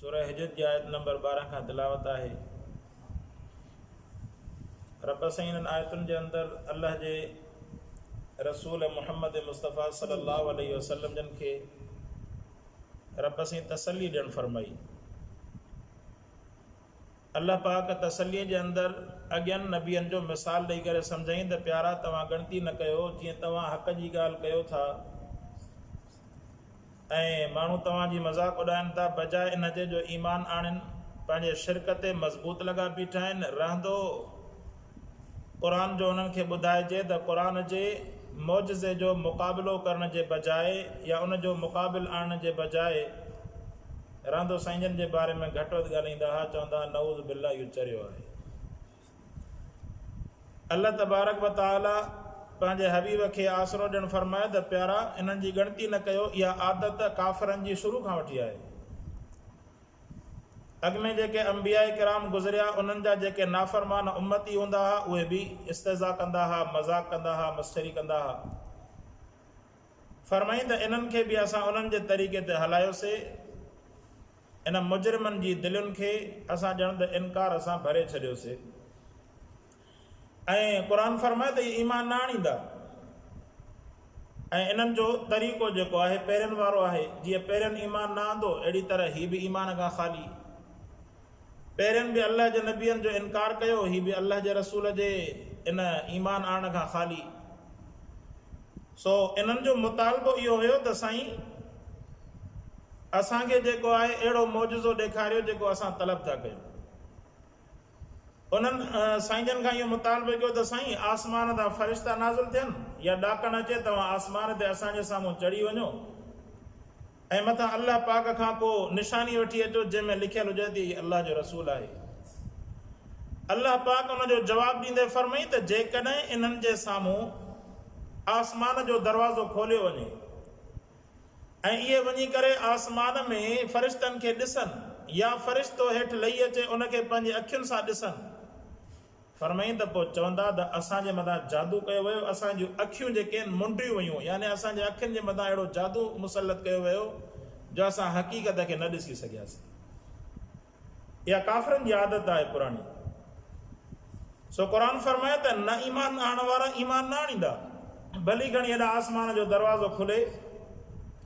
سوره حجر جي آيت نمبر 12 کان تلاوت آهي. رب سائين انهن آيتن جي اندر الله جي رسول محمد مصطفيٰ صلي الله عليه وسلم جن کي رب سائين تسلي ڏيڻ فرمائي. الله پاڪ تسليء جي اندر اڳين نبين جو مثال ڏئي ڪري سمجهائين ته پيارا توهان ڳڻتي نه ڪيو جيئن توهان حق جي ڳالهه ڪيو ٿا ۽ ماڻهو توهان جي مذاق اڏائن ٿا بجاء ان جي جو ايمان آڻين پنهنجي شرڪ تي مضبوط لڳا بيٺا آهن رهندو قرآن جو انهن کي ٻڌائجي ته قرآن جي معجزي جو مقابلو ڪرڻ جي بجاء يا ان جو مقابل آڻڻ جي بجاء رهندو سائين جن جي باري ۾ گهٽ وڌ ڳالهائيندا ها، چوندا ها نعوذ بالله اهو چريو آهي. الله تبارڪ و تعالي پنهنجي حبيب کي آسرو ڏيڻ فرمايو ته پيارا انهن جي ڳڻتي نه ڪيو اها عادت ڪافرن جي شروع کان وٺي آهي. اڳ ۾ جيڪي انبياء ڪرام گذريا انهن جا جيڪي نافرمان امتي هوندا ها اهي به استهزاء ڪندا ها، مذاق ڪندا ها، مسخري ڪندا ها. فرمائين ته انهن کي به اسان انهن جي طريقي تي هلايوسي، ان مجرمن جي دلين کي اسان ڄڻ ته انڪار سان ڀري ڇڏيوسي. ۽ قرآن فرمائي ته اهي ايمان نه آڻيندا ۽ انهن جو طريقو جيڪو آهي پهرين وارو آهي، جيئن پهرين ايمان نه آندو اهڙي طرح هي به ايمان کان خالي. پهرين به الله جي نبين جو انڪار ڪيو، هي به الله جي رسول جي ان ايمان آڻڻ کان خالي. سو انهن جو مطالبو اهو هيو ته سائين اسان کي جيڪو آهي اهڙو معجزو ڏيکاريو جيڪو اسان طلب ٿا ڪيون. انهن سائين جن کان اهو مطالبو ڪيو ته سائين آسمان تان فرشتا نازل ٿين يا ڏاڪڻ اچي توهان آسمان تي اسان جي سامهون چڙهي وڃو. ۽ مٿان الله پاڪ کان ڪو نشاني وٺي اچو جنهن ۾ لکيل هجي ته هي الله جو رسول آهي. الله پاڪ ان جو جواب ڏيندي فرمائي ته جيڪڏهن انهن جي سامهون آسمان جو دروازو کوليو وڃي ۽ اهي وڃي ڪري آسمان ۾ فرشتن کي ڏسن يا فرشتو هيٺ لهي اچي ان کي پنهنجي اکين سان ڏسن فرمائين ته پوء چوندا ته اسان جي مٿان جادو ڪيو ويو، اسان جون اکيون جيڪي آهن منڊيون ويون، يعني اسان جي اکين جي مٿان اهڙو جادو مسلط ڪيو ويو جو اسان حقيقت کي نه ڏسي سگهياسين. اها ڪافرن جي عادت آهي پراڻي. سو قرآن فرمايو ته نه ايمان آڻڻ وارا ايمان نه آڻيندا، ڀلي کڻي هيڏانهن آسمان جو دروازو کلي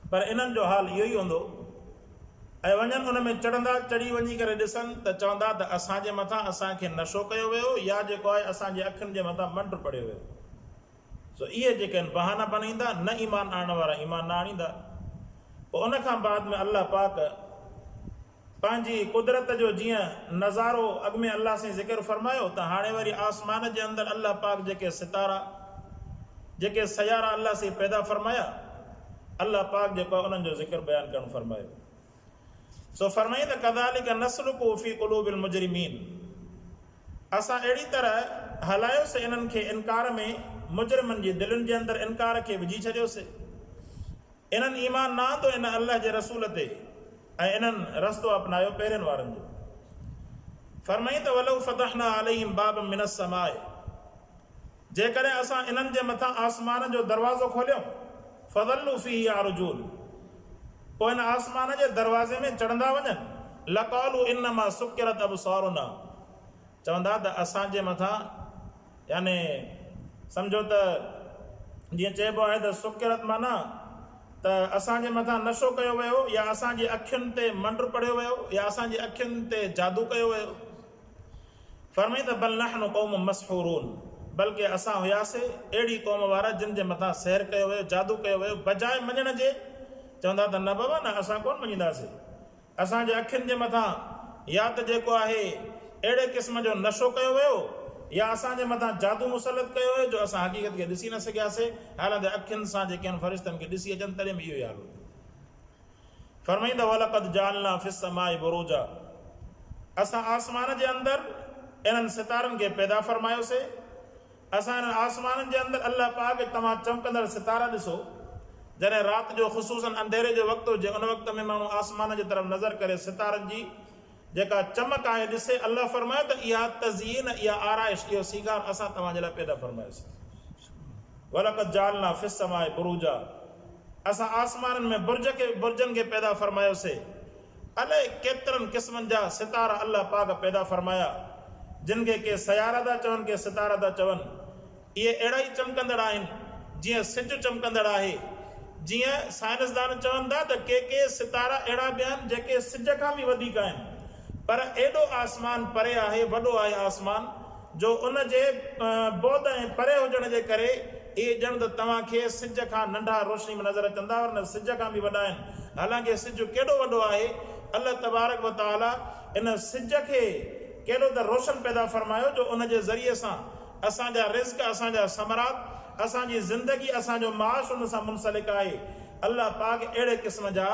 پر انهن جو حال اهو ئي هوندو. ۽ وڃن ان ۾ چڙهندا، چڙهي وڃي ڪري ڏسن ته چوندا ته اسان جي مٿان اسان کي نشو ڪيو ويو يا جيڪو آهي اسان جي اکين جي مٿان منڊ پڙهيو ويو. سو اهي جيڪي آهن بهانا بنائيندا، نه ايمان آڻڻ وارا ايمان نه آڻيندا. پوء ان کان بعد ۾ الله پاڪ پنهنجي قدرت جو جيئن نظارو اڳ ۾ الله سائين ذڪر فرمايو ته هاڻي وري آسمان جي اندر الله پاڪ جيڪي ستارا جيڪي سيارا الله سائين پيدا فرمايا الله پاڪ جيڪو آهي انهن جو ذڪر بيان ڪرڻ فرمايو. سو فرمائين ته ڪذالڪ نسلڪه في قلوب المجرمين اسان اهڙي طرح هلايوسي انهن کي انڪار ۾ مجرمن جي دلين جي اندر انڪار کي وجهي ڇڏيوسي. انهن ايمان نه آندو ان الله جي رسول تي ۽ انهن رستو اپنايو پهرين وارن جو. فرمائين ته ولو فتحنا عليهم بابا من السماء جيڪڏهن اسان انهن جي مٿان آسمان جو دروازو کوليون، فظلوا فيه يعرجون، پوء ان آسمان جي دروازي ۾ چڙهندا وڃن، لقالوا انما سڪرت ابصارنا، چوندا ته اسان جي مٿان يعني سمجهو ته جيئن چئبو آهي ته سڪرت معنيٰ ته اسان جي مٿان نشو ڪيو ويو يا اسان جي اکين تي منڊ پڙهيو ويو يا اسان جي اکين تي جادو ڪيو ويو. فرمائين ته بل نحن قوم مسحورون بلڪه اسان هياسي اهڙي قوم وارا جن جي مٿان سحر ڪيو ويو، جادو ڪيو ويو، بجاء مڃڻ جي چوندا ته نه بابا نه اسان ڪونه مڃينداسي، اسان جي اکين جي مٿان يا ته جيڪو آهي اهڙي قسم جو نشو ڪيو ويو يا اسان جي مٿان جادو مسلط ڪيو ويو جو اسان حقيقت کي ڏسي نه سگهياسي، حالانڪه اکين سان جيڪي آهن فرشتن کي ڏسي اچن تڏهن به اهو ئي حال هوندو. فرمائين ته ولقد جعلنا في السماء بروجا اسان آسمان جي اندر انهن ستارن کي پيدا فرمايوسي اسان انهن آسمانن جي اندر الله پاڪ توهان چمڪندڙ ستارا ڏسو جڏهن رات جو خصوصا انڌيري جو وقت هجي ان وقت ۾ ماڻهو آسمان جي طرف نظر ڪري ستارن جي جيڪا چمڪ آهي ڏسي الله فرمايو ته اها تزئين اها آرائش اهو سينگار اسان توهان جي لاء پيدا فرمايوسي ولقد جعلنا في السماء بروجا اسان آسمانن ۾ برج کي برجن کي پيدا فرمايوسي. الائي ڪيترن قسمن جا ستارا الله پاڪ پيدا فرمايا، جن کي ڪي سيارا ٿا چون ڪي ستارا ٿا چون. اهي اهڙا ئي چمڪندڙ آهن، جيئن سج چمڪندڙ آهي. جيئن سائنسدان چون ٿا ته ڪي ڪي ستارا اهڙا به آهن جيڪي سج کان به وڌيڪ آهن. پر ايڏو آسمان پري آهي، وڏو آهي آسمان، جو ان جي بعد ۽ پري هجڻ جي ڪري اهي ڄڻ ته توهان کي سج کان ننڍا روشني ۾ نظر اچن ٿا ورنه سج کان به وڏا آهن. حالانڪه سج ڪيڏو وڏو آهي، الله تبارڪ و تعالي ان سج کي ڪيڏو ته روشن پيدا فرمايو جو ان جي ذريعي سان اسان جا رزق، اسان جا ثمرات، اسان جي زندگي، اسان جو معاش ان سان منسلڪ آهي. الله پاڪ اهڙي قسم جا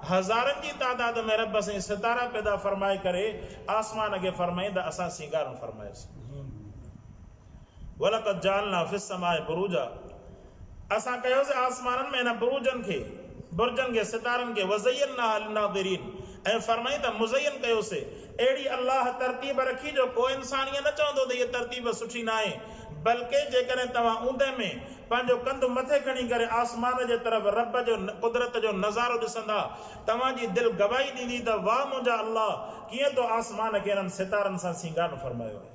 هزارن جي تعداد ۾ رب سائين ستارا پيدا فرمائي ڪري آسمان کي فرمائين ته اسان سينگارڻ فرمايوسين. ولقد جعلنا في السماء بروجا اسان ڪيوسين آسمانن ۾ انهن بروجن کي، برجن کي، ستارن کي، وزيناها للناظرين ۽ فرمائين ته مزين ڪيوسين اهڙي الله ترتيب رکي جو ڪو انسان ائين نه چوندو ته هيء ترتيب سٺي ناهي بلڪه جيڪڏهن توهان اوندهه ۾ پنهنجو ڪنڌ مٿي کڻي ڪري آسمان جي طرف رب جو قدرت جو نظارو ڏسندا، توهان جي دل گواهي ڏيندي ته واهه منهنجا الله! ڪيئن تو آسمان کي انهن ستارن سان سينگارڻ فرمايو آهي.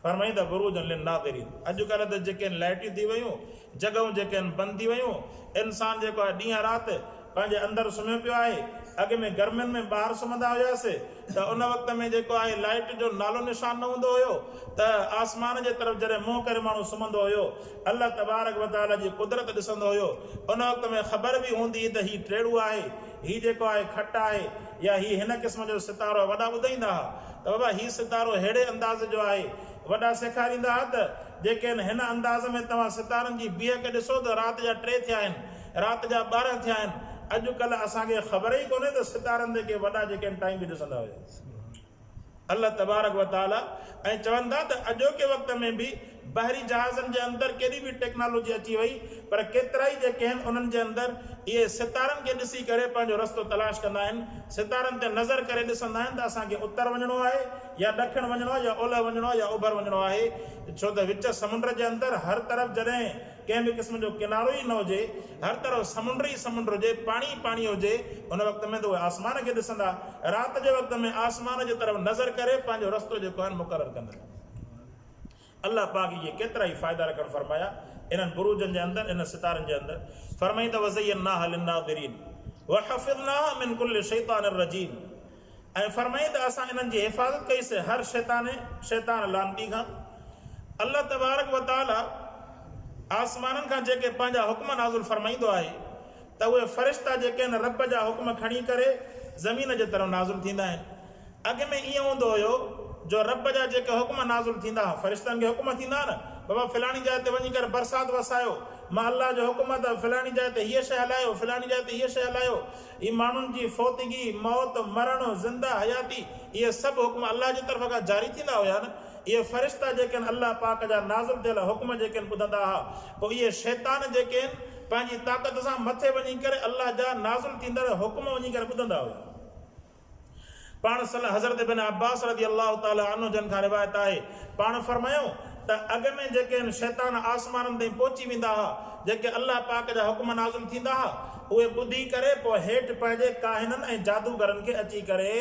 فرمائين ته بروجا للناظرين اڄڪلهه ته جيڪي آهن لائٽيون ٿي ويون، جڳهون جيڪي آهن بند ٿي ويون، انسان جيڪو آهي ڏينهن رات پنهنجي اندر سمهيو پيو آهي، اڳ ۾ گرمين ۾ ٻاهر سمهندا هياسي ته ان وقت ۾ جيڪو آهي لائيٽ جو نالو نشان نه هوندو هيو ته آسمان جي طرف جڏهن منهن ڪري ماڻهو سمهندو هيو الله تبارڪ و تعالي جي قدرت ڏسندو هيو ان وقت ۾ خبر به هوندي هئي ته هي ٽيڙو آهي هي جيڪو آهي کٽ آهي يا هي هن قسم جو ستارو آهي وڏا ٻڌائيندا ها ته بابا هي ستارو ههڙي انداز جو آهي وڏا سيکاريندا ها ته جيڪي هن انداز ۾ توهان ستارن جي بيهڪ ڏسو ته رات جا ٽي ٿيا آهن رات جا 12 ٿيا آهن. اڄ ڪلهه اسان کي خبر ئي ڪونهي ته ستارن تي ڪي وڏا جيڪي آهن ٽائيم به ڏسندا هيا. الله تبارڪ و تعالي ۽ چون ٿا ته اڄوڪي وقت ۾ به بحري جهازن جي اندر ڪيڏي به ٽيڪنالوجي اچي وئي پر ڪيترائي جيڪي آهن انهن جي اندر اهي ستارن کي ڏسي ڪري پنهنجو رستو تلاش ڪندا آهن ستارن تي نظر ڪري ڏسندا آهن ته اسان کي اتر وڃڻو آهي يا ڏکڻ وڃڻو آهي يا اولهه وڃڻو آهي يا اوڀر وڃڻو آهي ڇو ته وچ سمنڊ جي اندر هر طرف جڏهن ڪنهن به قسم جو ڪنارو ئي نه هجي، هر طرف سمنڊ ئي سمنڊ هجي، پاڻي ئي پاڻي هجي، ان وقت ۾ ته اهي آسمان کي ڏسندا. رات جي وقت ۾ آسمان جي طرف نظر ڪري پنهنجو رستو جيڪو آهن مقرر ڪندا. الله پاڪ اهي ڪيترا ئي فائدا رکڻ فرمايا انهن بروجن جي اندر، انهن ستارن جي اندر. فرمائين ته وزيناها للناظرين وحفظناها من ڪل شيطان رجيم ۽ فرمائين ته اسان انهن جي حفاظت ڪئي سي هر شيطان شيطان لعنتي کان. الله تبارڪ و تعالي آسمانن کان جيڪي پنهنجا حڪم نازل فرمائيندو آهي ته اهي فرشتا جيڪي آهن رب جا حڪم کڻي ڪري زمين جي طرف نازل ٿيندا آهن. اڳ ۾ ائين هوندو هيو جو رب جا جيڪي حڪم نازل ٿيندا ها فرشتن کي حڪم ٿيندا ها نه بابا فلاڻي جاء تي وڃي ڪري برسات وسايو مان الله جو حڪم آهي ته فلاڻي جاء تي هيء شيء هلايو فلاڻي جاء تي هيء شيء هلايو. هي ماڻهن جي فوتگي، موت، مرڻ، زنده حياتي، اهي سڀ حڪم الله جي طرف کان جاري ٿيندا هيا نه؟ اهي فرشتا جيڪي آهن الله پاڪ جا نازل ٿيل حڪم جيڪي آهن ٻڌندا ها، پوء اهي شيطان جيڪي آهن پنهنجي طاقت سان مٿي وڃي ڪري الله جا نازل ٿيندڙ حڪم وڃي ڪري ٻڌندا هيا. پاڻ صلي حضرت ابن عباس رضي الله تعالٰي عنه جن کان روايت آهي پاڻ فرمايائون ته اڳ ۾ جيڪي آهن شيطان آسمانن تائين پهچي ويندا ها جيڪي الله پاڪ جا حڪم نازل ٿيندا ها اهي ٻڌي ڪري پوء هيٺ پنهنجي ڪاهنن ۽ جادوگرن کي اچي ڪري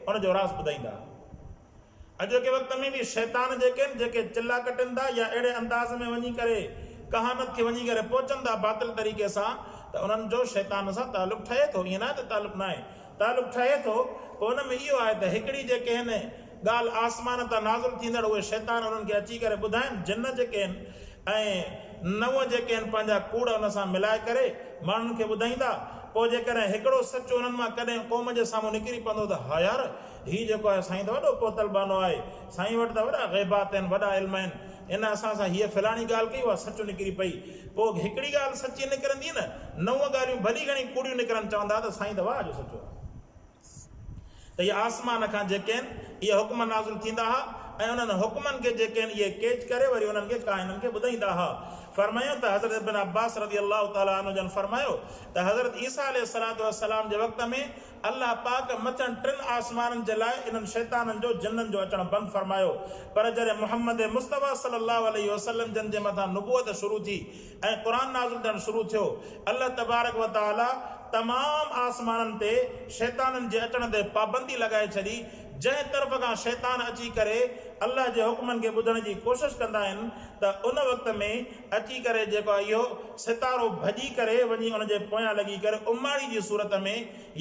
ان جو راز ٻڌائيندا ها. اڄوڪي وقت ۾ به شيطان جيڪي آهن جيڪي چلا ڪٽن ٿا يا اهڙي انداز ۾ وڃي ڪري ڪهانت کي وڃي ڪري پهچن ٿا باطل طريقي سان ته انهن جو شيطان سان تعلق ٺهي ٿو ائين ناهي ته تعلق ناهي تعلق ٺهي ٿو پوء ان ۾ اهو آهي ته هڪڙي جيڪي آهن ڳالهه آسمان تان نازل ٿيندڙ اهي شيطان انهن کي اچي ڪري ٻڌائن جن جيڪي آهن ۽ نو جيڪي آهن پنهنجا ڪوڙ ان سان ملائي ڪري ماڻهن کي ٻڌائيندا پوء جيڪڏهن هڪڙو سچ انهن مان ڪڏهن قوم جي سامهون نڪري پوندو ته ها يار هي جيڪو آهي سائين ته وڏو پهتل ٻانهو آهي، سائين وٽ ته وڏا غيبات آهن، وڏا علم آهن، هن اسان سان هيء فلاڻي ڳالهه ڪئي اها سچ نڪري پئي. پوء هڪڙي ڳالهه سچي نڪرندي نه، نو ڳالهيون ڀلي گهڻي ڪوڙيون نڪرن چوندا ته سائين ته واهه جو سچو آهي. ته اهي آسمان کان جيڪي آهن اهي حڪم نازل ٿيندا ها ۽ انهن حڪمن کي جيڪي آهن اهي ڪيچ ڪري وري انهن کي ڪاهنن کي ٻڌائيندا ها. فرمايائون ته حضرت ابن عباس رضي الله تعالٰي عنه جن فرمايو ته حضرت عيسيٰ عليه الصلوة والسلام جي وقت ۾ الله پاڪ مٿين ٽن آسمانن جي لاء انهن شيطانن جو، جنن جو، اچڻ بند فرمايو، پر جڏهن محمد مصطفيٰ صلي الله عليه وسلم جن جي مٿان نبوت شروع ٿي ۽ قرآن نازل ٿيڻ شروع ٿيو، الله تبارڪ و تعاليٰ تمام آسمانن تي شيطانن جي اچڻ تي پابندي لڳائي ڇڏي، جنهن طرف کان شيطان اچي ڪري الله جي حڪمن کي ٻڌڻ جي ڪوشش ڪندا آهن ته ان وقت ۾ اچي ڪري جيڪو آهي اهو ستارو ڀڄي ڪري وڃي ان جي پويان لڳي ڪري اماڙي جي صورت ۾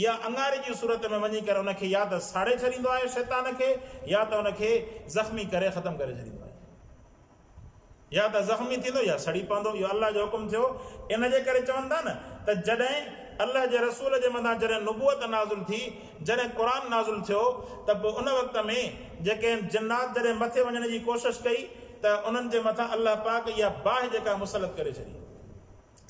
يا اڱاري جي صورت ۾ وڃي ڪري ان کي يا ته ساڙي ڇڏيندو آهي شيطان کي يا ته ان کي زخمي ڪري ختم ڪري ڇڏيندو آهي. يا ته زخمي ٿيندو يا سڙي پوندو. اهو الله جو حڪم ٿيو. ان جي ڪري چون ٿا نه ته جڏهن الله جي رسول جي مٿان جڏهن نبوت نازل ٿي، جڏهن قرآن نازل ٿيو ته پوء ان وقت ۾ جيڪي جنات جڏهن مٿي وڃڻ جي ڪوشش ڪئي ته انهن جي مٿان الله پاڪ اها باهه جيڪا مسلط ڪري ڇڏي.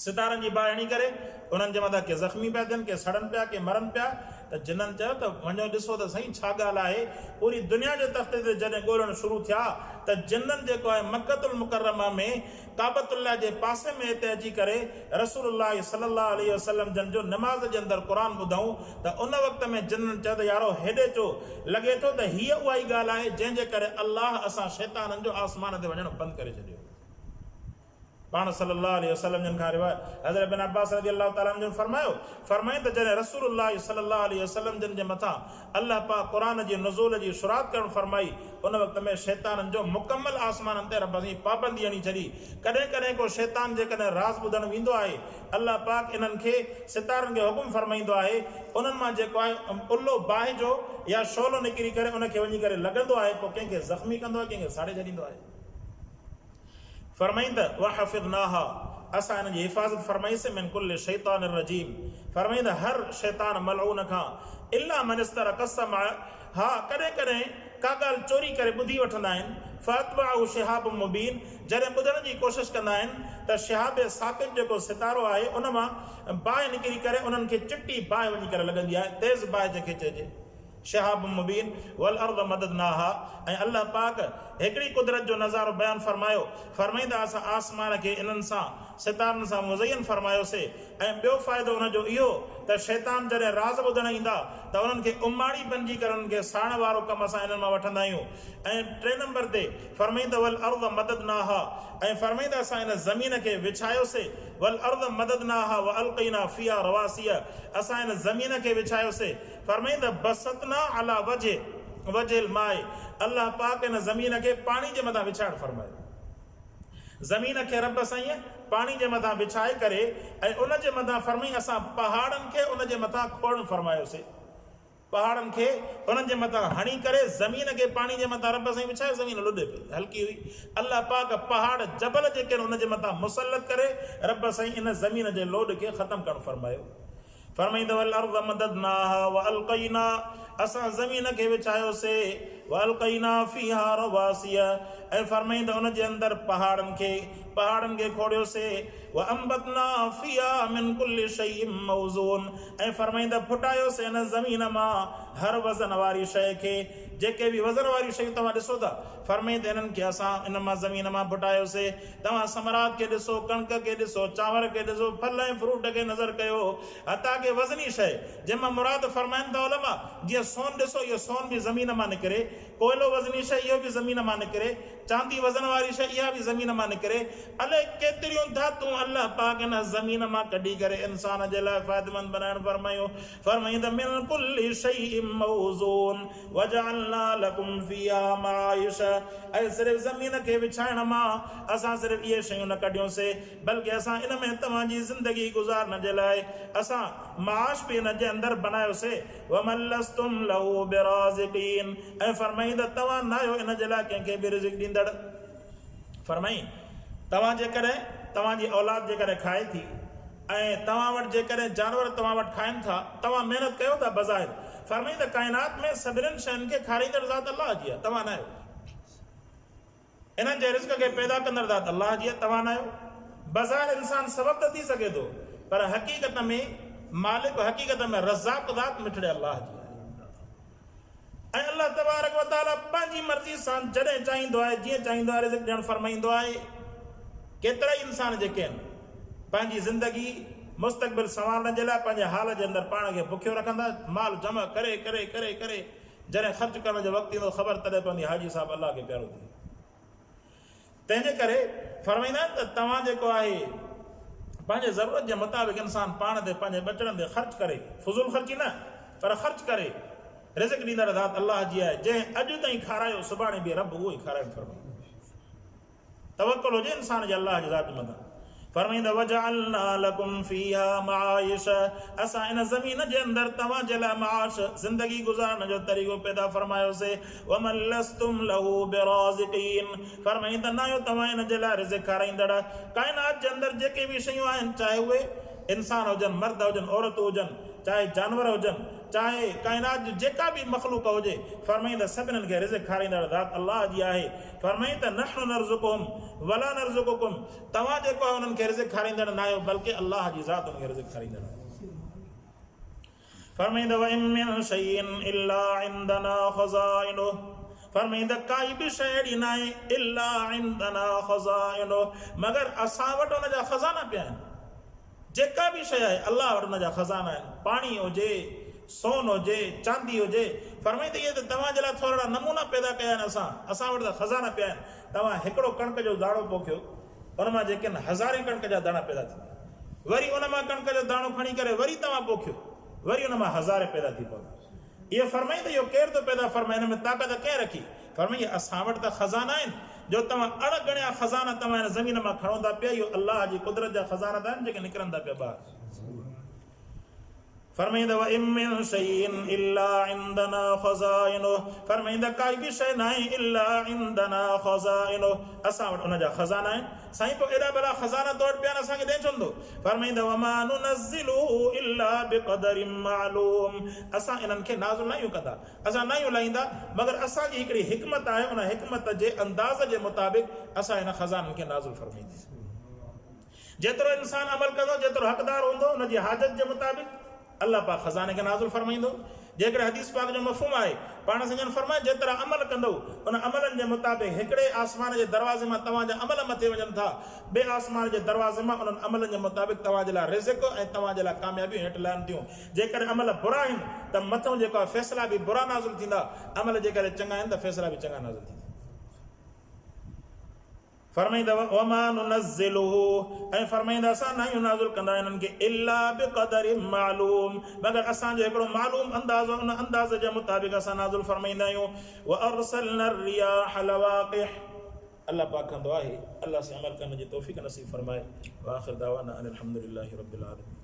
ستارن جي باهه هڻي ڪري انهن جي مٿان ڪي زخمي پيا ٿين، ڪي سڙن پيا، ڪي مرن پيا ته جنن چيو ته وڃو ڏسو ته سهي ڇا ڳالهه آهي؟ پوري دنيا جي تختي تي جڏهن ڳولڻ شروع ٿيا ته جنن جيڪو آهي مڪة المڪرمه ۾ ڪعبة الله جي پاسي ۾ اتي اچي ڪري رسول الله صلي الله عليه وسلم جن جو نماز جي اندر قرآن ٻڌائون ته ان وقت ۾ جنن چيو ته يارو هيڏي اچو لڳي ٿو ته هيء اها ئي ڳالهه آهي جنهن جي ڪري الله اسان شيطانن جو آسمان تي وڃڻ بند ڪري ڇڏيو. پاڻ صلّي الله عليه وسلّم جن کان روايت، حضرت ابن عباس رضي الله تعالٰي عنه جن فرمايو، فرمائين ته جڏهن رسول الله صلّي الله عليه وسلّم جن جي مٿان الله پاڪ قرآن جي نزول جي شروعات ڪرڻ فرمائي، ان وقت ۾ شيطانن جو مڪمل آسمانن تي رب سائين پابندي هڻي ڇڏي. ڪڏهن ڪڏهن ڪو شيطان جيڪڏهن راز ٻڌڻ ويندو آهي، الله پاڪ انهن کي، ستارن کي، حڪم فرمائيندو آهي، انهن مان جيڪو آهي الو باهه جو يا شعلو نڪري ڪري ان کي وڃي ڪري لڳندو آهي، پوء ڪنهن کي زخمي ڪندو آهي، ڪنهن کي ساڙي ڇڏيندو آهي. فرمائين ته، وحفظناها، اسان انهن جي حفاظت فرمائي سين، من ڪل شيطان رجيم، فرمائين ته هر شيطان ملعون کان، الا من استرق السمع، ها ڪڏهن ڪڏهن ڪا ڳالهه چوري ڪري ٻڌي وٺندا آهن، فاتبعه شهاب مبين، جڏهن ٻڌڻ جي ڪوشش ڪندا آهن ته شهاب ثاقب جيڪو ستارو آهي ان مان باهه نڪري ڪري انهن کي چٽي باهه وڃي ڪري لڳندي آهي، تيز باهه جنهن کي چئجي. شهاب مبين والارض مددناها ۽ الله پاڪ هڪڙي قدرت جو نظارو بيان فرمايو، فرمائين ته اسان آسمان کي انهن سان، ستارن سان، مزين فرمايوسي ۽ ٻيو فائدو ان جو اهو ته شيطان جڏهن راز ٻڌڻ ايندا ته انهن کي اماڙي بنجي ڪري انهن کي ساڙڻ وارو ڪم اسان انهن مان وٺندا آهيون ۽ ٽئين نمبر تي فرمائين ته والارض مددناها ۽ فرمائين ته اسان ان زمين کي وڇايوسي والارض مددناها والقينا فيها رواسي اسان ان زمين کي وڇايوسي فرمائين ته بسطنا علي وجه وجه الماء الله پاڪ ان زمين کي پاڻي جي مٿان وڇائڻ فرمايو. زمين کي رب سائين پاڻي جي مٿان وڇائي ڪري ۽ ان جي مٿان فرمائين اسان پهاڙن کي ان جي مٿان کوڙڻ فرمايوسي. پهاڙن کي انهن جي مٿان هڻي ڪري زمين کي پاڻي جي مٿان رب سائين وڇايو زمين لڏي پئي هلڪي هئي الله پاڪ پهاڙ جبل جيڪي آهن ان جي مٿان مسلط ڪري رب سائين ان زمين جي لوڏ کي ختم ڪرڻ فرمايو. فرمائيندو والارض مددناها والقينا اسان زمين کي وڇايوسي والقينا فيها رواسي ۽ فرمائيندو ان جي اندر پهاڙن کي پهاڙن کي کوڙيوسي وانبتنا فيها من كل شيء موزون ۽ فرمائيندو ڦٽايوسي ان زمين مان هر وزن واري شيء کي جيڪي به وزن واريون شيون توهان ڏسو ٿا فرمائيندو انهن کي اسان ان مان زمين مان ڦٽايوسي توهان ثمرات کي ڏسو، ڪڻڪ کي ڏسو، چانور کي ڏسو، ڦل ۽ فروٽ کي نظر ڪيو، حتيٰ ڪه وزني شيء، جنهن مان مراد فرمائن ٿا علماء، جيئن سون ڏسو، اهو سون به زمين مان نڪري، ڪوئلو وزني شيء، اهو به زمين مان نڪري، چاندي وزن واري شيء، اها به زمين مان نڪري، الائي ڪيتريون ڌاتون الله پاڪ ان زمين مان ڪڍي ڪري انسان جي لاء فائديمند بنائڻ فرمايون. فرمائين ته من ڪل شيء موزون وجعلنا لڪم فيها معايش ۽ صرف زمين کي وڇائڻ مان اسان صرف اهي شيون نه ڪڍيون سي بلڪه اسان ان ۾ توهان جي زندگي گذارڻ جي لاء اسان معاش به ان جي اندر بنايو سي ومن لستم له برازقين ۽ فرمائين ته توهان ناهيو ان جي لاء ڪنهن کي به رزق ڏيندڙ. فرمائين، توهان جيڪڏهن، توهان جي اولاد جيڪڏهن کائي ٿي ۽ توهان وٽ جيڪڏهن جانور توهان وٽ کائن ٿا، توهان محنت ڪيو ٿا، بظاهر، فرمائين ته ڪائنات ۾ سڀنن شين کي کارائيندڙ ذات الله جي آهي، توهان ناهيو. انهن جي رزق کي پيدا ڪندڙ ذات الله جي آهي، توهان ناهيو. بظاهر انسان سبب ته ٿي سگهي ٿو، پر حقيقت ۾ مالڪ، حقيقت ۾ رزاق ذات مٺڙي الله جي آهي. ۽ الله تبارڪ و تعاليٰ پنهنجي مرضي سان جڏهن چاهيندو آهي جيئن چاهيندو آهي رزق ڏيڻ فرمائيندو آهي. ڪيترائي انسان جيڪي آهن پنهنجي زندگي مستقبل سنوارڻ جي لاء پنهنجي حال جي اندر پاڻ کي بکيو رکندا مال جمع ڪري ڪري ڪري ڪري جڏهن خرچ ڪرڻ جو وقت ايندو خبر تڏهن پوندي حاجي صاحب الله کي پيارو ٿي ويو. تنهن جي ڪري فرمائيندا آهن ته توهان جيڪو آهي پنهنجي ضرورت جي مطابق انسان پاڻ تي پنهنجي ٻچڙن تي خرچ ڪري، فضول خرچي نه پر خرچ ڪري. رزق ڏيندڙ ذات الله جي آهي، جنهن اڄ تائين کارايو سڀاڻي به رب اهو ئي کارائڻ فرمائيندو. توڪل هجي انسان جي الله جي ذات جي مٿان. فرمائيندو وجعلنا لڪم فيها معايش اسان ان زمين جي اندر توهان جي لاء معاش، زندگي گذارڻ جو طريقو، پيدا فرمايوسي. ومن لستم له برازقين فرمائين ته ناهيو توهان ان جي لاء رزق کارائيندڙ. ڪائنات جي اندر جيڪي به شيون آهن چاهي اهي انسان هجن، مرد هجن، عورتون هجن، چاهي جانور هجن، چاهي ڪائنات جي جيڪا به مخلوق هجي، فرمائين ته سڀنن کي رزق کارائيندڙ ذات الله جي آهي. فرمائين ته نحن نرزقهم ولا نرزقڪم توهان جيڪو آهي انهن کي رزق کارائيندڙ ناهيو بلڪه الله جي ذات انهن کي رزق کارائيندڙ آهي. فرمائين ته وان من شيء الا عندنا خزائنه فرمائين ته ڪائي به شيء اهڙي ناهي الا عندنا خزائنه مگر اسان وٽ ان جا خزانا پيا آهن. جيڪا به شيء آهي الله وٽ ان جا خزانا آهن، پاڻي هجي، سون هجي، چاندي هجي، فرمائين ته اهي ته توهان جي لاء ٿورڙا نمونا پيدا ڪيا آهن اسان، اسان وٽ ته خزانا پيا آهن، توهان هڪڙو ڪڻڪ جو داڻو پوکيو، ان مان جيڪي آهن هزارين ڪڻڪ جا داڻا پيدا ٿيندا، وري ان مان ڪڻڪ جو داڻو کڻي ڪري وري توهان پوکيو، وري ان مان هزارين پيدا ٿي پوندا. اهو فرمائين ته اهو ڪير ٿو پيدا فرمائي، ان ۾ طاقت ڪنهن رکي؟ فرمائين اسان وٽ ته خزانا آهن، جو توهان اڻ ڳڻيا خزانا توهان هن زمين مان کڻو ٿا پيا، اهو الله جي قدرت جا خزانا ته آهن جيڪي نڪرن ٿا پيا ٻاهر. فرمائين ته وان من شيء الا عندنا خزائنه فرمائين ته ڪائي به شيء ناهي الا عندنا خزائنه اسان وٽ ان جا خزانا آهن. سائين پوء ايڏا ڀلا خزانا تو وٽ پيا آهن اسان کي ڏئين ڇو نٿو؟ فرمائين ته وما ننزله الا بقدر معلوم اسان انهن کي نازل ناهيون ڪندا، اسان ناهيون لاهيندا، مگر اسان جي هڪڙي حڪمت آهي ان حڪمت جي انداز جي مطابق اسان هن خزانن کي نازل فرمائيندا آهيون. جيترو انسان عمل ڪندو، جيترو حقدار هوندو ان جي حاجت جي مطابق الله پاڪ خزاني کي نازل فرمائيندو. جيڪڏهن حديث پاڪ جو مفهوم آهي، پاڻ سائين جن فرمايو، جيترا عمل ڪندؤ، ان عملن جي مطابق هڪڙي آسمان جي دروازي مان توهان جا عمل مٿي وڃن ٿا، ٻئي آسمان جي دروازي مان انهن عملن جي مطابق توهان جي لاء رزق ۽ توهان جي لاء ڪاميابيون هيٺ لهن ٿيون. جيڪڏهن عمل برا آهن ته مٿئون جيڪو آهي فيصلا به برا نازل ٿيندا، عمل جيڪڏهن چڱا آهن ته فيصلا به چڱا نازل ٿيندا. فرمائيندا وما ننزله ۽ فرمائيندا اسان ناهيون نازل ڪندا انهن کي الا بقدر معلوم مگر اسان جو هڪڙو معلوم اندازو ان انداز جي مطابق اسان نازل فرمائيندا آهيون وارسلنا الرياح لواقح الله پاڪ کان دعا آهي الله سين عمل ڪرڻ جي توفيق نصيب فرمائي واخر دعوانا ان الحمد لله رب العالمين.